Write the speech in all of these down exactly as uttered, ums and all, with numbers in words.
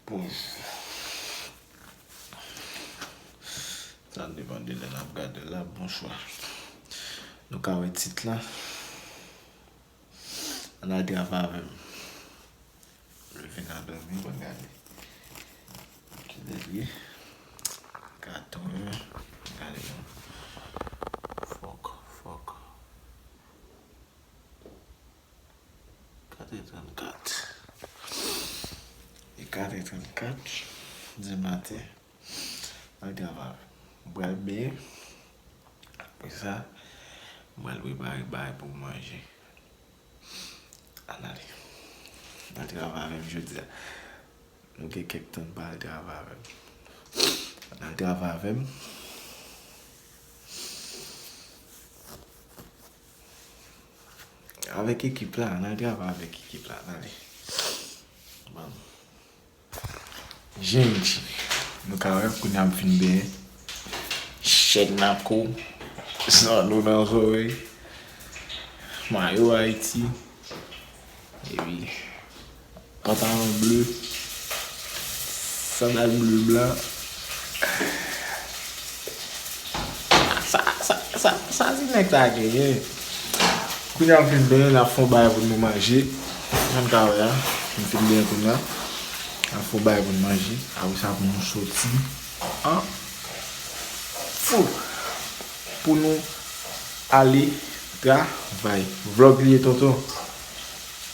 Bon. Sa depann de lè n ap gade l la, bon chwa. Nou ka wè tit la. Ann al travay avè m. Leve nan dòmi, mwen gade. Kilè l ye? Katrè. Gade non. Fòk, fòk. Katrè trannkat. E katrè trannkat di maten. Ann travay. Mwen pral benyen. Apre sa, mwen pral prepare bagay pou manje. Ann ale. Ann travay avè m jodi a. Nou gen kèk tan n pa al travay avè m. Ann al travay avè m. Avèk ekip la, ann al travay avèk ekip la, ann ale. Bon. Jen di, nou ka wè kounye a m fin benyen. Chèn nan kou, zanno nan zòrèy, mayo Ayiti, epi pantalon ble, sandal ble blan. Sa, sa, sa, sa ti nèg sa genyen. Kounye a m fin benyen, n ap fè yon bagay pou nou manje. Jan n ka wè a, m fin benyen kounye a. N ap fè yon bagay pou nou manje. Apre sa, pou nou soti an fou. Pou nou ale travay. Vlòg li ye, tonton.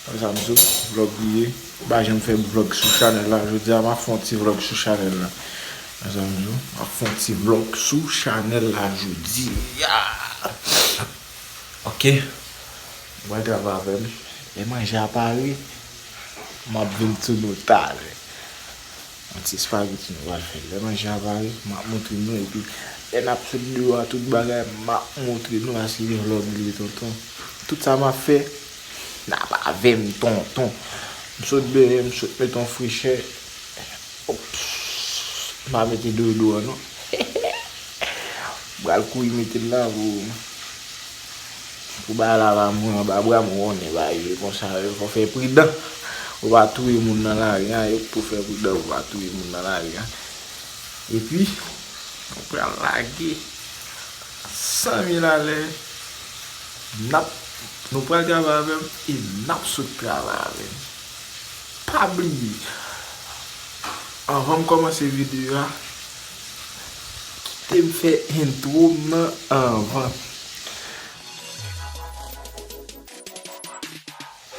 Mezanmi, vlòg li ye. M pa janm fè vlòg sou chanèl la. Jodi a, m ap fè yon ti vlòg sou chanèl la. Mezanmi, m ap fè yon ti vlòg sou chanèl la jodi a. Ok. Mwen travay avè m. Lè manje a pare, m ap vin sou nou talè. Yon ti espageti nou pral fè. Lè manje a pare, m ap montre nou. Epi, lè n ap sot deyò a, tout bagay, m ap montre nou. Paske vlòg li ye, tonton. Tout sa m ap fè, n ap avè m, tonton. M sot benyen, m sot met yon frechè. Ops. M pa mete deodorant non. M pral kouri mete l la pou, pou bagay la pa mouri anba bra m, ou konnen bagay yo konsa, yo fò fè pridan. Ou pa touye moun nan lari a, yo pou fè pridan, ou pa touye moun nan lari a. Epi, nou pral lage san mil alè. N ap, nou pral travay avè m e n ap sot travay avè m. Pa bliye, anvan m kòmanse videyo a, kite m fè entwo m nan anvan.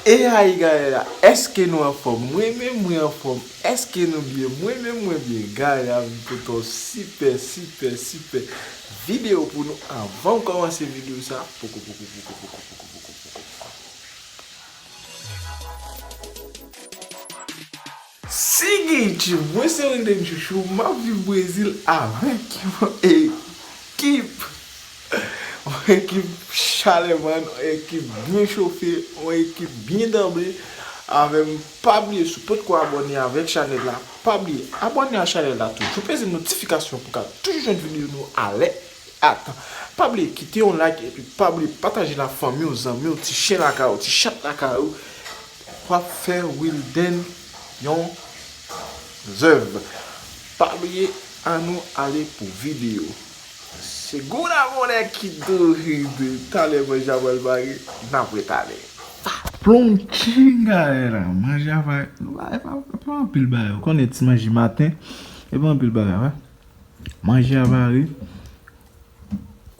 E ayi, gade la, èske nou anfòm? Mwen menm, mwen anfòm. Èske nou byen? Mwen menm, mwen byen. Gade la, m pote yon sipè, sipè, sipè videyo pou nou. Anvan m kòmanse videyo sa, poko, poko, poko, poko, poko, poko, poko, poko. Seguinte, mwen se Wendel Chouchou, m ap viv Brezil avèk yon ekip. Yon ekip chalèman, yon ekip byen chofe, yon ekip byen danble avè m. Pa bliye, si w potko abòne avèk chanèl la, pa bliye abòne a chanèl la toujou. Peze notifikasyon pou w ka toujou jwenn videyo nou alè. Atan. Pa bliye kite yon like epi pa bliye pataje l a fanmi w, zanmi w, ti chen lakay ou, ti chat lakay ou. W ap fè Wilden yon zèv. Pa bliye, ann nou ale pou videyo. Segunda moneda ki do hide. Talè manje a pral pare, n ap retalè. Plonchinga era, manje a pare. Nou pa, pa, pa anpil bagay. Ou konnen ti manje maten, e pa anpil bagay, wi. Manje a pare.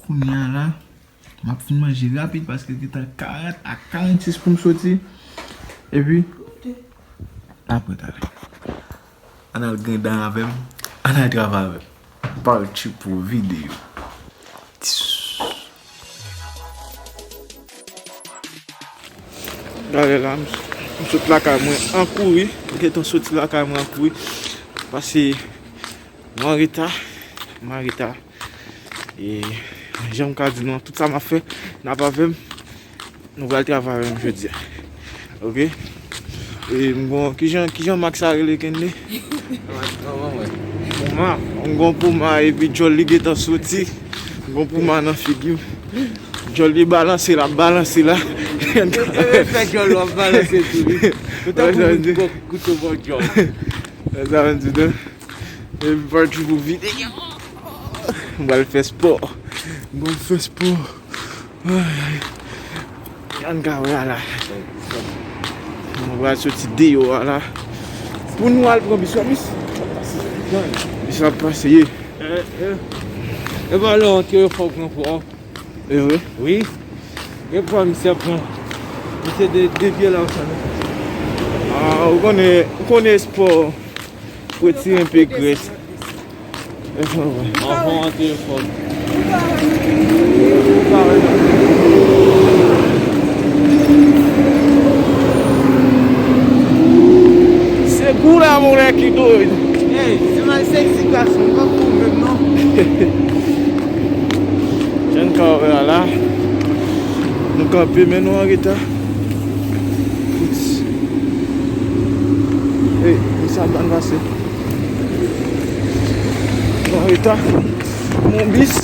Kounye a la, m ap fin manje rapid paske l gentan karant a karannsis pou m soti. Epi, n ap retalè. Ann al grendan avè m, ann al travay avè m. Pati pou videyo. Gade la, m, m sot lakay mwen an kouri. M gentan soti lakay mwen an kouri. Pase m an reta. M an reta. E jan m ka di nou an, tout sa m ap fè, n ap avè m. Nou pral travay avè m jodi a. Ok? E m gon, kijan, kijan mak sa rele, Kenley? Poma. M gon poma epi djòl li gentan soti. M gon poma nan figi m. Djòl li balanse la, balanse la. Fè djòl w ap balanse tou, wi. Ou tankou moun ki pran kout yo bò djòl. Sa vle di, non? E m pral toujou pou videyo. M pral fè spò. M pral fè spò. Ay, ay. Jan n ka wè a la. Nou pral soti deyò a la. Pou nou al pran bis la, bis. Bis la ap pase, ye. Eh, eh. E pa lè antre yo fò w pran pwa. E vre? Wi. Gen pwa misye ap pran. Misye de, devye la ou sa, non? Ah, ou konnen, ou konnen spò. Retire enpe grès. Anvan w antre fò. Se gou la, mon nèg ki doy. Ey, se mal seksi gason, pa pou menm non. Jan n ka wè a la. Nou kanpe, men nou an reta. Ey, misye ap ban pase. Bon, eta, mon bis.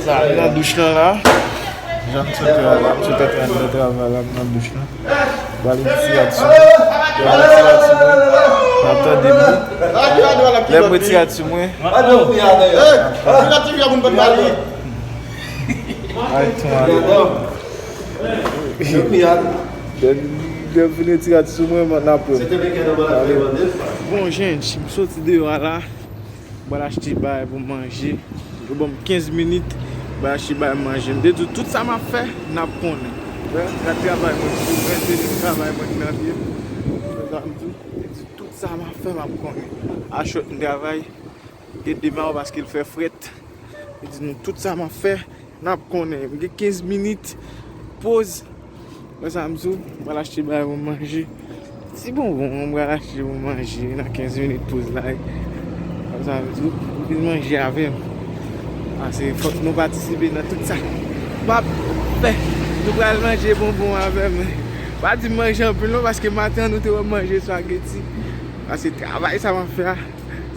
Sa, li nan douch lan la. Jan m sot la, m sot antre nan travay la, m nan douch lan. Ba li ti rad sou mwen. Ba li ti rad sou mwen. N ap tande m. Lè m retire rad sou mwen. Ay, ton ale. Lè m fin retire rad sou mwen, n ap wè. Bon, jèn, m soti deyò a la. M pral achte bagay pou m manje. Yo ban m kenz minit, m pral achte bagay manje. M te di w tout sa m ap fè, n ap konnen. Wè, gad travay mwen, sou vennde travay mwen ki nan pye m. Sa m di w, m te di w tout sa m ap fè, m ap konnen. Achòt m travay, te demare paske l fè frèt. M te di nou tout sa m ap fè. N ap konnen. M gen kenz minit poz. Wè sa m di w, m pral achte bagay pou m manje. Ti bonbon, m pral achte pou m manje nan kenz minit poz la. Wè sa m di w, pou vin manje avè m. Paske fòk nou patisipe nan tout sa m ap fè. Nou pral manje bonbon avè m. Pa di m manje anpil non, paske maten an nou te wè m manje espageti. Paske travay sa m ap fè a,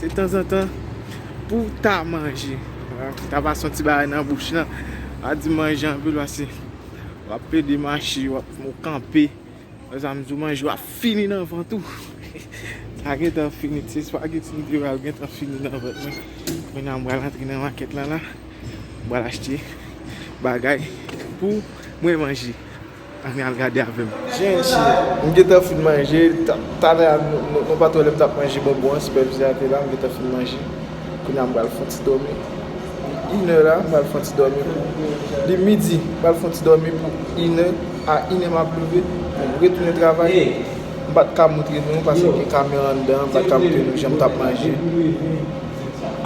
se tanzantan pou ta manje. Ta pase yon ti bagay nan bouch lan. Pa di manje anpil, paske w ap plede mache, w ap, ou kanpe. Wè sa m di w, manje w ap fini nan vant ou. Sa gentan fini, ti espageti m te ba yo gentan fini nan vant mwen. Kounye a m pral antre nan makèt lan la. M pral achte bagay pou mwen manje. Ann al gade avè m. Jènchi, m gentan fin manje. Ta-, talè a, nou, nou, nou pa t wè lè m t ap manje bonbon an, sipèvizè a te la, m gentan fin manje. Kounye a m pral fè yon ti dòmi. Li inè la, m pral fè yon ti dòmi pou, li midi, m pral fè yon ti dòmi pou inè, a inè m ap leve, pou m retounen travay. M pa t ka montre nou, paske gen kamera anndan, m pa t ka montre nou jan m t ap manje.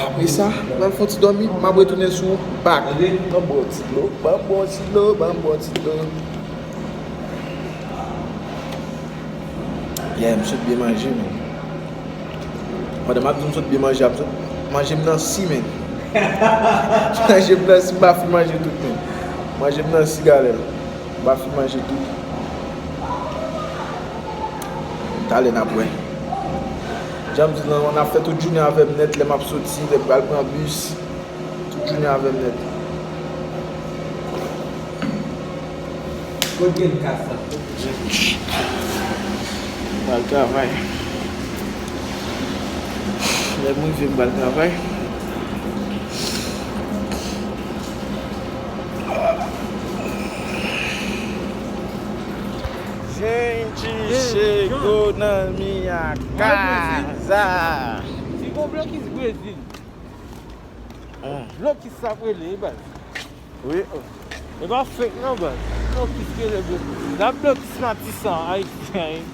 Apre sa, m al fè yon ti dòmi, m ap retounen sou ou back. Ban m bwè yon ti dlo, ban m bwè yon ti dlo, ban m bwè yon ti dlo. Yeah, m sot byen manje, men. Pandan m ap di m sot byen manje, ap sot, manje m nan si, men. Manje m nan si, m pa fin manje tout, men. Manje m nan si, galè. M pa fin manje tout. Talè n ap wè. Jan m di w lan, n ap fè tout jounen avè m nèt, lè m ap soti, lè m pral pran bis. Tout jounen avè m nèt. Kot gen kas la? Pral travay. Lè m rive, m pral travay. Gente, chegou na minha casa. Se gon blokis Brezil. Blokis sa ap rele, wi, baz. Wi. E pa fake non, baz. Blokis ki rele blokis. N ap blokis Matisan, Ayisyen.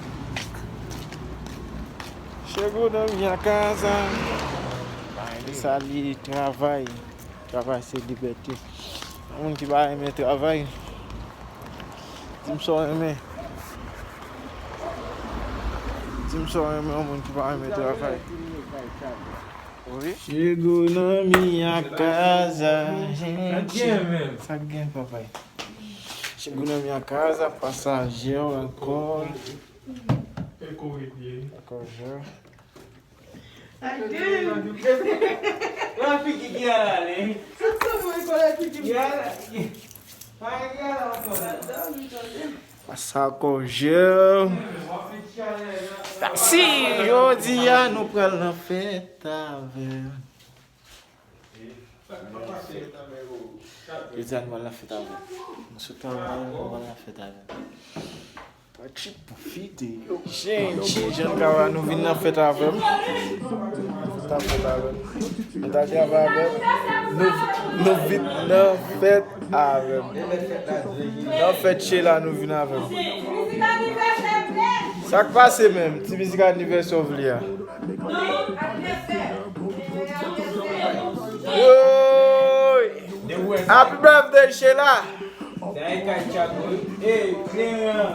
Chegou na minha casa. Sa li travay. Travay se libète. Yon moun ki pa renmen travay, di m sa w renmen. Di m sa w renmen yon moun ki pa renmen travay. Wi. Chegou na minha casa, gente. Sa k gen, papay? Chegou na minha casa, pasajeiro, alcohol. Alcohol. La figi ki al ale. Sa sa mwen kon la figi. Ki al ale. Pa ki al ankò. Pasa kòjè. Taksi, jodi a nou pral nan fèt avè. Jodi a nou pral nan fèt avè. Nou sou travay, nou pral nan fèt avè. Pati pwofite, yo. Gente, jan kara nou vin nan fèt avè m. Vin nan fèt avè m. Nou ta travay avè m. Nou, nou vin nan fèt avè m. Nan fèt Sheila nou vin avè m. Sa k pase menm? Ti mizik anivèsè w vle a. Yoy! Happy birthday, Sheila! Sa e kay Chapo, wi. Ey, plen an.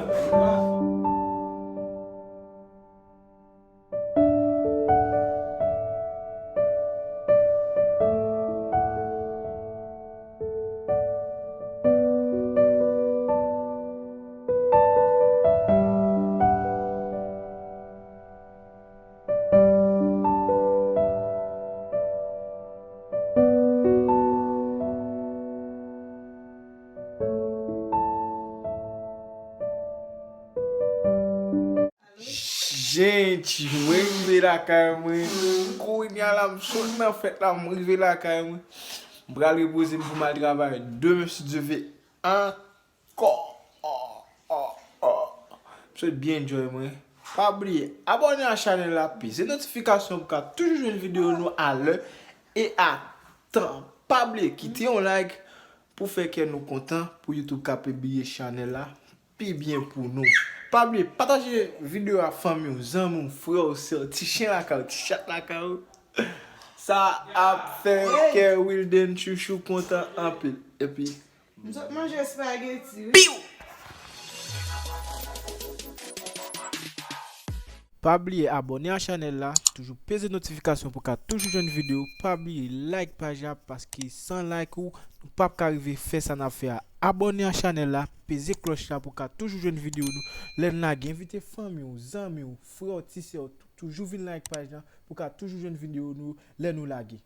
Jenti, mwen rive lakay mwen. Kounye a la, m sot nan fèt la, m rive lakay mwen. M pral repoze m pou m al travay demen si Dye vle ankò. Oh, oh, oh. M sot byen enjoy mwen. Pa bliye abòne a chanèl la, peze notifikasyon pou ka toujou jwenn videyo nou a lè e a tan. Pa bliye kite yon like pou fè kè nou kontan, pou YouTube ka pibliye chanèl la pi byen pou nou. Pa bliye pataje videyo a fanmi w, zanmi w, frè w, sè w, ti chen lakay w, ti chat lakay w. Sa ap fè kè Wilden Chouchou kontan anpil. Epi M sot manje espageti, wi. Piw! Pa bliye abòne a chanèl la, toujou peze notifikasyon pou ka toujou jwenn videyo. Pa bliye like paj la, paske san like ou, nou p ap ka rive fè sa n ap fè a. Abòne a chanèl la, peze klòch la pou ka toujou jwenn videyo nou lè n lage. Envite fanmi w, zanmi w, frè w, ti sè w, toujou vin like paj la pou ka toujou jwenn videyo nou lè nou lage.